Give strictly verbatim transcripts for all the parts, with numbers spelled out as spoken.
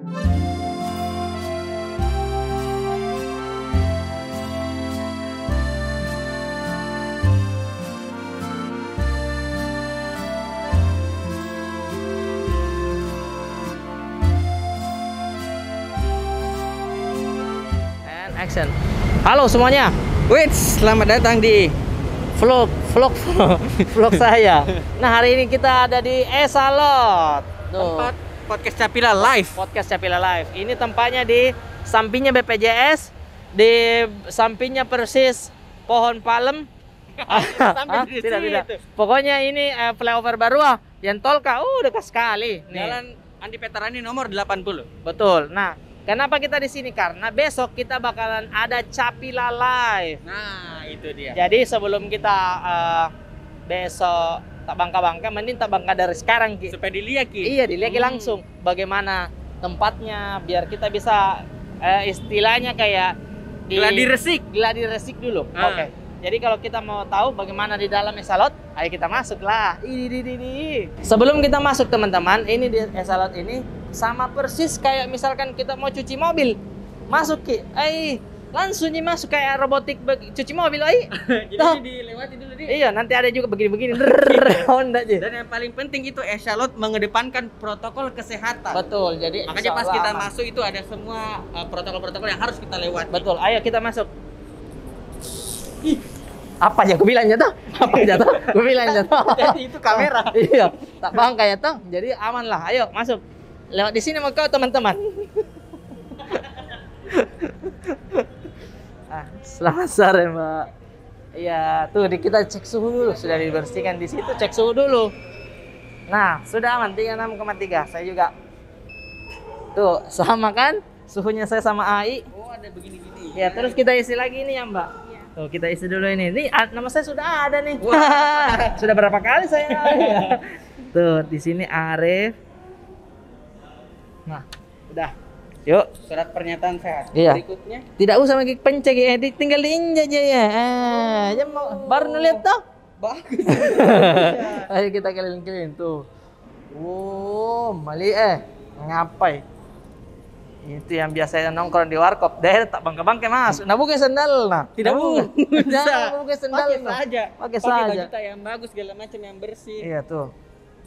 And action. Halo semuanya. Wits, selamat datang di vlog, vlog, vlog saya. Nah, hari ini kita ada di Esalot. Tuh. Tempat podcast Capila live. Podcast Capila live. Ini tempatnya di sampingnya B P J S, di sampingnya persis pohon palem. Sampai di situ. Pokoknya ini, eh, flyover baru, ah. Yang tol kah, uh, dekat sekali. Nih. Jalan Andi Petarani nomor delapan puluh. Betul. Nah, kenapa kita di sini? Karena besok kita bakalan ada Capila Live. Nah, itu dia. Jadi sebelum kita, eh, besok tak bangka-bangka, mending tak bangka dari sekarang, Ki. Supaya dilihat, Ki. Iya, dilihat, Ki, langsung. Bagaimana tempatnya, biar kita bisa, eh, istilahnya kayak di gladi resik. Gladi resik dulu. Ah. Oke. Jadi kalau kita mau tahu bagaimana di dalam Esalot, ayo kita masuk lah. Ini, ini, ini, ini. Sebelum kita masuk, teman-teman, ini di Esalot ini sama persis kayak misalkan kita mau cuci mobil. Masuk, Ki. Eh, langsung ji masuk kayak robotik cuci mobil, ai. Jadi dilewati dulu, di. Iya, nanti ada juga begini-begini. Honda ji. Dan yang paling penting itu Esalot mengedepankan protokol kesehatan. Betul, jadi makanya pas kita masuk itu ada semua, eh, protokol-protokol yang harus kita lewati. Betul, ayo kita masuk. Ih. Apa aja aku bilang jatuh? Apa aja tuh? Aku bilang jatuh. Jadi itu kamera. Iya, tak bangka ya toh. Jadi aman lah. Ayo masuk. Lewat di sini mau kau, teman-teman. Ah, selamat sore, Mbak. Iya, tuh di kita cek suhu dulu. Sudah dibersihkan di situ, cek suhu dulu. Nah, sudah aman tiga enam koma tiga. Saya juga. Tuh, sama kan? Suhunya saya sama ai. Oh, ada begini-gini. Ya, terus kita isi lagi ini ya, Mbak. Iya. Tuh, kita isi dulu ini. Ini, ah, nama saya sudah ada nih. Wah. Sudah berapa kali saya? Tuh, di sini Arif. Nah, udah. Yuk. Surat pernyataan sehat. Iya. Berikutnya. Tidak usah lagi pencet, eh, di-, tinggal diinjak aja ya. Eh, ya mau, baru nulis tuh. Bagus. Ayo kita keliling-keliling tuh. Oh, mali eh. Ngapai? Itu yang biasanya nongkrong di warkop. Deh, tak bangke-bangke masuk. Nah, buka sandal nah. Tidak usah. Jangan buka sandal. Pakai saja. Pakai saja. Pakai baju tak yang bagus, segala macam yang bersih. Iya tuh.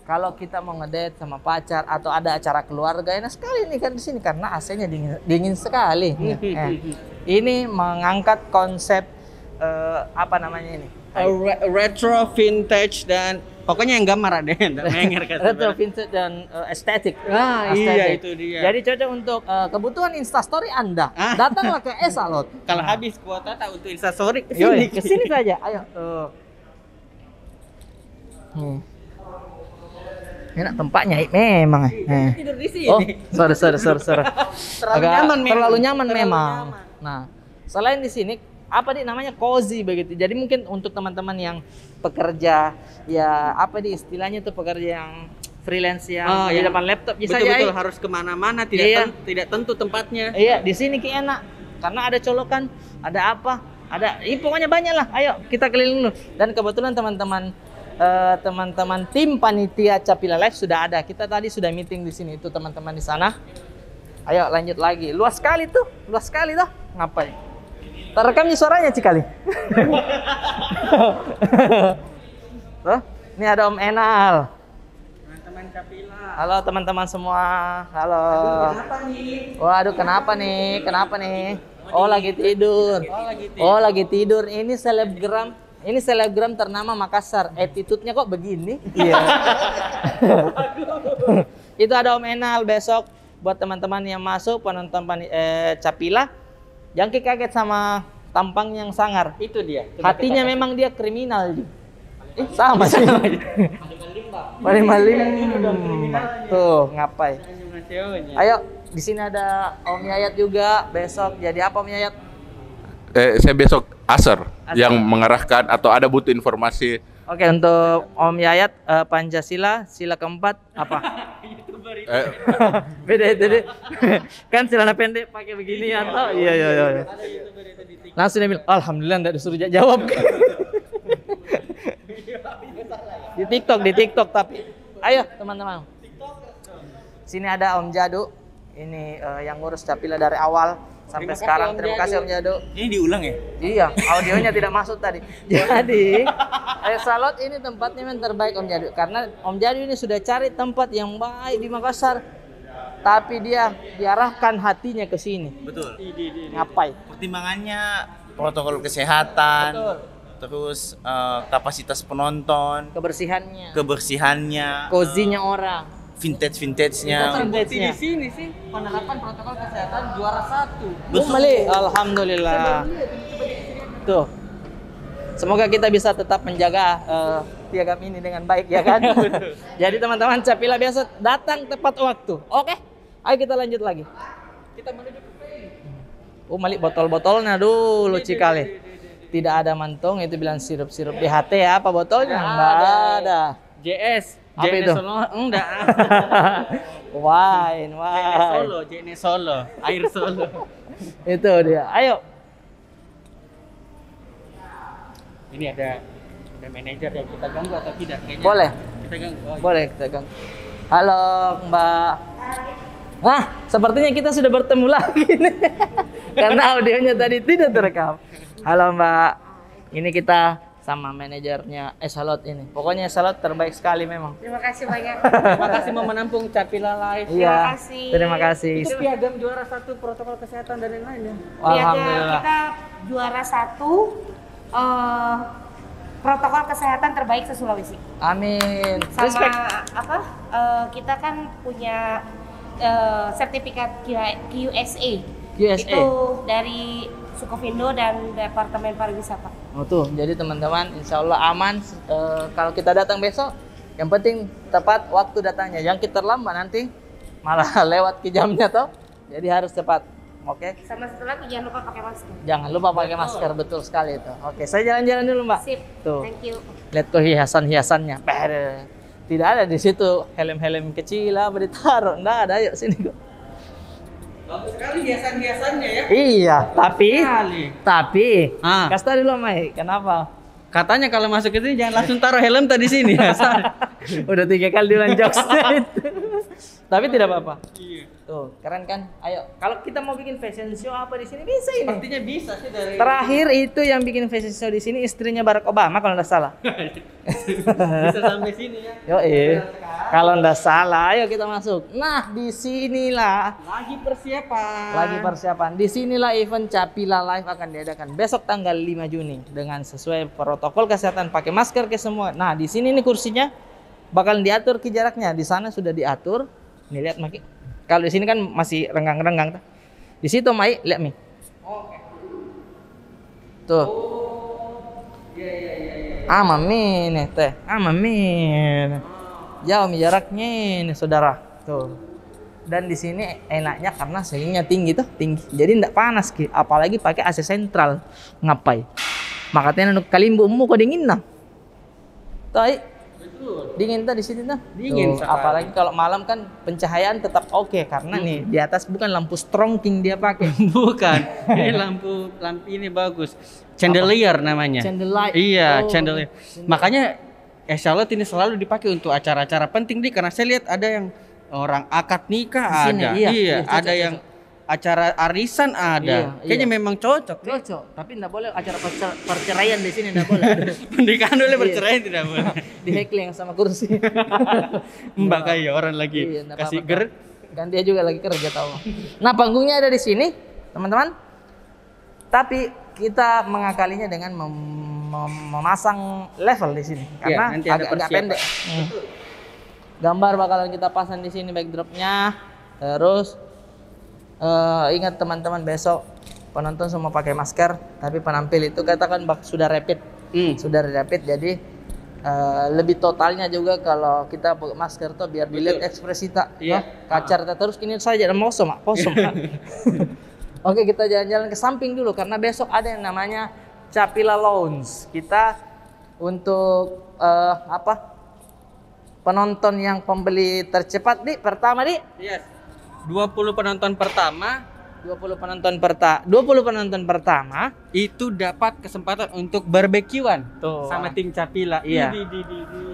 Kalau kita mau ngedate sama pacar atau ada acara keluarga, enak sekali nih kan di sini karena A C-nya dingin, dingin sekali. Nih, eh. Ini mengangkat konsep, eh, apa namanya ini? Eh, re-, retro, vintage, dan pokoknya yang gambar ada yang menger kan. Retro, vintage, dan, eh, estetik. Ah, iya, estetik. Itu dia. Jadi cocok untuk, eh, kebutuhan Instastory Anda. Ah. Datanglah ke Esalot. Kalau habis kuota tak untuk Instastory, ke sini. Yoi, ke sini saja. Ayo, tuh. Hmm. Enak tempatnya, eh, memang, eh. Ih, eh. Tidur di sini. Oh, sorry, sorry, sorry, sorry. Terlalu nyaman memang. Terlalu nyaman memang. Nah, selain di sini, apa di namanya, cozy begitu. Jadi mungkin untuk teman-teman yang pekerja, ya, apa di istilahnya tuh, pekerja yang freelance yang di depan laptop, bisa aja, betul, harus kemana-mana, tidak ten-, tidak tentu tempatnya. Iya, di sini ki enak. Karena ada colokan, ada apa, ada, ih, pokoknya banyak lah. Ayo, kita keliling dulu. Dan kebetulan teman-teman, eh, teman-teman tim panitia Capila Live sudah ada. Kita tadi sudah meeting di sini, itu teman-teman di sana. Ayo, lanjut lagi. Luas sekali tuh, luas sekali tuh. Ngapain? Terekamnya suaranya, Cikali. Tuh, ini ada Om Enal. Teman-teman Capila. Halo, teman-teman semua. Halo. Aduh, kenapa nih? Waduh, kenapa nih? Kenapa nih? Oh, lagi tidur. Oh, lagi tidur. Oh, lagi tidur. Ini selebgram. Ini selebgram ternama Makassar. Attitude-nya kok begini? Iya. Itu ada Om Enal besok. Buat teman-teman yang masuk, penonton pani-, eh, Capila, jangan ki kaget sama tampang yang sangar. Itu dia. Hatinya memang dia kriminal ji. Eh, sama sih. Paling malim. Tuh, ngapai? Ayo, di sini ada Om Yayat juga. Besok jadi apa, Om Yayat? Eh, saya besok Aser yang mengarahkan atau ada butuh informasi. Oke, untuk Om Yayat, eh, Pancasila, sila keempat, apa? Eh. Beda itu, deh. Kan celana pendek pakai begini, atau? Iya, iya, iya, iya. Langsung dia bilang, "Alhamdulillah, ndak disuruh ja-, jawab." Di TikTok, di TikTok, tapi. Ayo, teman-teman. Sini ada Om Jadu. Ini, eh, yang ngurus Capila dari awal sampai sekarang. Terima kasih, Om Jadu. Ini diulang ya? Iya, audionya tidak masuk tadi. Jadi, eh, Salot ini tempatnya memang terbaik, Om Jadu. Karena Om Jadu ini sudah cari tempat yang baik di Makassar, tapi dia diarahkan hatinya ke sini. Betul. Ngapai? Pertimbangannya protokol kesehatan, terus, eh, kapasitas penonton, kebersihannya, kebersihannya, cozy-nya orang, vintage-vintage-nya. Itu terbukti di sini sih, penerapan protokol kesehatan juara satu. Betul. Alhamdulillah. Tuh. Semoga kita bisa tetap menjaga, eh, Piagam ini dengan baik, ya kan? Betul. Jadi, teman-teman, Capila biasa datang tepat waktu. Oke? Ayo kita lanjut lagi. Kita menuju ke Fei. Oh, malik botol-botolnya dulu, cikali. Tidak ada mantong, itu bilang sirup-sirup B H T apa botolnya? Nggak ada. J S. Apa itu? Enggak. Wine, wine. Solo, J N S Solo, air Solo. Itu dia. Ayo. Ini ada, ada manajer yang kita ganggu atau tidak? Kayaknya boleh. Kita ganggu. Oh, iya. Boleh kita ganggu. Halo, Mbak. Wah, sepertinya kita sudah bertemu lagi nih. Karena audionya tadi tidak terekam. Halo, Mbak. Ini kita sama manajernya Esalot ini. Pokoknya Esalot terbaik sekali memang. Terima kasih banyak. Terima kasih mau menampung Capila Live. Iya, terima kasih. Terima kasih. Itu Piagam juara satu protokol kesehatan dan lain-lain ya. Alhamdulillah. Kita juara satu, eh, protokol kesehatan terbaik se-Sulawesi. Amin. Sama apa, eh, kita kan punya, eh, sertifikat Q-, Q S A. Q S A. Itu dari Sukovindo dan Departemen Pariwisata. Oh, tuh, jadi teman-teman, insya Allah aman. Eh, kalau kita datang besok, yang penting tepat waktu datangnya. Jangan kita terlambat nanti, malah lewat ke jamnya, toh. Jadi harus cepat. Oke. Sama satu lagi, jangan lupa pakai masker. Jangan lupa pakai masker, betul sekali itu. Oke, saya jalan-jalan dulu, Mbak. Sip. Tuh. Thank you. Lihat kok hiasan-hiasannya. Bede. Tidak ada di situ helm-helm kecil apa ditaruh. Nggak ada, yuk sini kok. Bagus sekali hiasan-hiasannya ya. Iya, tapi, tapi, kasih tahu dulu, Mai, kenapa? Katanya kalau masuk ke sini jangan langsung taruh helm tadi sini. Udah tiga kali diulang jokesnya itu. Tapi tidak apa-apa. Iya. Tuh, keren kan? Ayo, kalau kita mau bikin fashion show apa di sini, bisa ini. Sepertinya bisa sih dari. Terakhir itu yang bikin fashion show di sini istrinya Barack Obama, kalau nggak salah. Bisa sampai sini ya. Yo, eh. Kalau nggak salah, ayo kita masuk. Nah, di sinilah. Lagi persiapan. Lagi persiapan. Di sinilah event Capila Live akan diadakan besok tanggal lima Juni dengan sesuai protokol kesehatan, pakai masker ke semua. Nah, di sini nih kursinya bakal diatur ke jaraknya. Di sana sudah diatur. Nih, lihat maki. Kalau di sini kan masih renggang-renggang, toh. Di situ, Mai, lihat mi. Tuh. Aman mi nih, teh. Aman mi nih. Jauh mi jaraknya nih, saudara. Tuh. Dan di sini enaknya karena ceilingnya tinggi, toh, tinggi. Jadi ndak panas ki, apalagi pakai A C sentral. Ngapai? Makanya anu kalimbu mu kok dingin nah. Toh, Ai? Betul. Dingin toh di sini toh. Dingin sekali. Apalagi kalau malam kan pencahayaan tetap oke karena nih di atas bukan lampu strongking dia pakai. Bukan. Ini lampu, lampu ini bagus. Chandelier namanya. Candlelight. Iya, chandelier. Makanya, eh, Charlotte ini selalu dipakai untuk acara-acara penting, di, karena saya lihat ada yang orang akad nikah ada. Iya, ada yang acara arisan ada. Iya, kayaknya memang cocok nih. Cocok, tapi ndak boleh acara percer-, perceraian di sini, ndak boleh. Pernikahan boleh, perceraian tidak boleh. Dihekleng sama kursi. Mbak kayak orang lagi kasih ger. Kan dia juga lagi kerja, tahu. Nah, panggungnya ada di sini, teman-teman. Tapi kita mengakalinya dengan mem-, mem-, memasang level di sini. Iya, karena nanti ada agak, agak pendek. Gambar bakalan kita pasang di sini backdropnya. Terus, eh, ingat teman-teman, besok penonton semua pakai masker, tapi penampil itu katakan bak-, sudah rapid. Sudah rapid, jadi, eh, lebih totalnya juga kalau kita pakai masker tuh biar dilihat ekspresi tak, kacar tak terus ini saja dan kosong, Mak, kosong. Oke, kita jalan-jalan ke samping dulu karena besok ada yang namanya Capila Lounge. Kita untuk, eh, apa? Penonton yang pembeli tercepat, di, pertama, di? Yes. Dua puluh penonton pertama. Dua puluh penonton perta-, dua puluh penonton pertama itu dapat kesempatan untuk barbekyuan sama tim Capila. Iya. Di, di, di, di.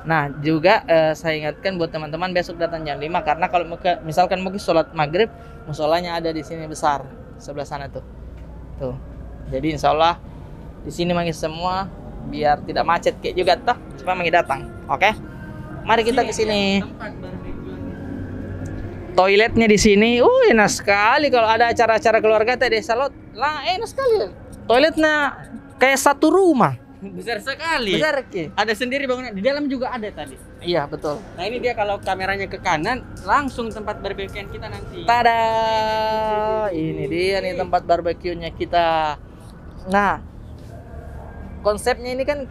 Nah, juga, eh, saya ingatkan buat teman-teman besok datang jam lima, karena kalau mau ke, misalkan mau ke sholat maghrib, musolanya ada di sini besar, sebelah sana tuh. Tuh. Jadi insya Allah di sini mangi semua, biar tidak macet kayak juga toh, supaya mangi datang. Oke? Mari kita ke sini. Toiletnya di sini, uh, enak sekali kalau ada acara-acara keluarga tadi, Salot. Lah, enak sekali. Toiletnya kayak satu rumah. Besar sekali. Besar ki. Ada sendiri bangunan. Di dalam juga ada tadi. Iya, betul. Nah, ini dia kalau kameranya ke kanan, langsung tempat barbekyuan kita nanti. Tada! Ini dia nih tempat barbekyunya kita. Nah, konsepnya ini kan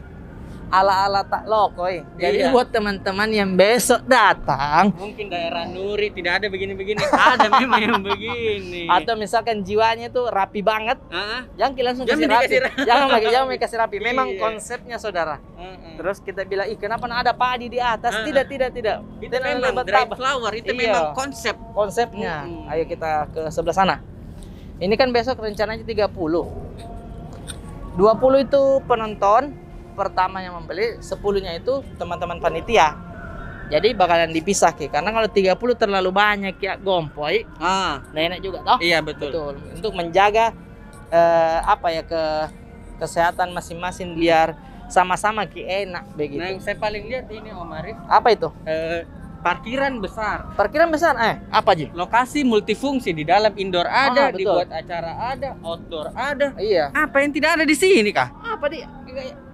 ala-ala tak lokoi. Jadi, iya, buat teman-teman yang besok datang, mungkin daerah Nuri tidak ada begini-begini, ada memang yang begini. Atau misalkan jiwanya tuh rapi banget, ah, jangan ki langsung kasih rapi. Jangan pakai, jangan pakai kasih rapi. Memang, iya, konsepnya, saudara. Heeh. Terus kita bilang, "Ih, kenapa ndak ada padi di atas?" Heeh. Tidak, tidak, tidak. Itu tenang, memang dry flower, itu, iya, memang konsep. Konsepnya. Mm-mm. Ayo kita ke sebelah sana. Ini kan besok rencananya tiga puluh. Dua puluh itu penonton pertama yang membeli, sepuluhnya itu teman-teman panitia. Jadi bakalan dipisah ki. Karena kalau tiga puluh terlalu banyak ya, gompoi. Ah. Ndak enak juga toh. Iya, betul. Betul. Untuk menjaga, eh, apa ya, ke kesehatan masing-masing, biar sama-sama ki enak begitu. Nah, yang saya paling lihat ini, Om Arif. Apa itu? Eh, parkiran besar. Parkiran besar, eh, apa ji? Lokasi multifungsi, di dalam indoor ada, ah, betul, dibuat acara ada, outdoor ada. Iya. Apa yang tidak ada di sini kah? Apa di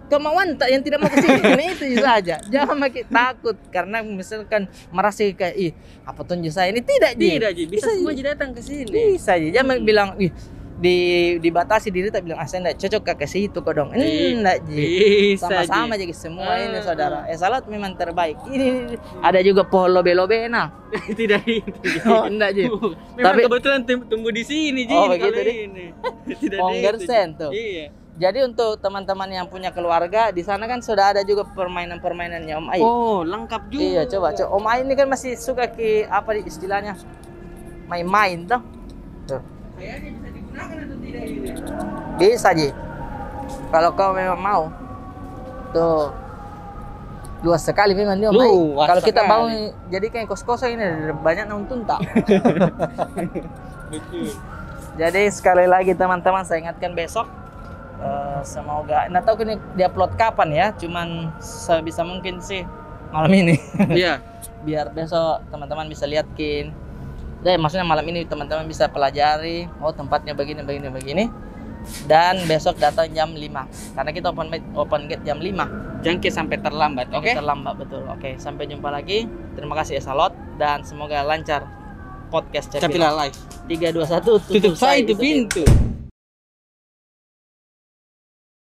kemauan tak yang tidak mau ke sini? Itu saja. Jangan pakai takut karena misalkan merasa kayak, "Ih, apa tonji saya ini?" Tidak ji. Tidak ji. Bisa semua ji datang ke sini. Bisa ji. Jangan bilang, "Ih, di, dibatasi diri," tak bilang, "Ah, saya ndak cocok ka ke situ kodong." Ndak ji. Sama-sama ji semua ini, saudara. Eh, Salot memang terbaik. Ini ada juga pohon lobe-lobe, nah. Tidak itu. Oh, ndak ji. Memang tapi kebetulan tum-, tumbuh di sini ji. Oh, begitu deh. Pohon gersen tuh. Iya. Jadi untuk teman-teman yang punya keluarga, di sana kan sudah ada juga permainan-permainannya Om Ai. Oh, lengkap juga. Iya, coba, coba. Om Ai ini kan masih suka ki, apa di istilahnya, main-main toh. Tuh. Kayaknya bisa digunakan atau tidak ini? Bisa ji. Kalau kau memang mau. Tuh. Luas sekali memang dia, Om Ai. Kalau kita bangun jadi kayak kos-kosan ini, banyak nonton tak? Betul. Jadi sekali lagi teman-teman, saya ingatkan besok Eh, semoga, nggak tahu ini diupload kapan ya, cuman sebisa mungkin sih malam ini. Iya. Biar besok teman-teman bisa lihat kin. Deh, maksudnya malam ini teman-teman bisa pelajari, oh, tempatnya begini, begini, begini. Dan besok datang jam lima. Karena kita open, open gate jam lima. Jangan sampai terlambat, oke? Terlambat, betul. Oke, sampai jumpa lagi. Terima kasih, Esalot, dan semoga lancar podcast Capila Live. Tiga, dua, satu, tutup saya itu pintu.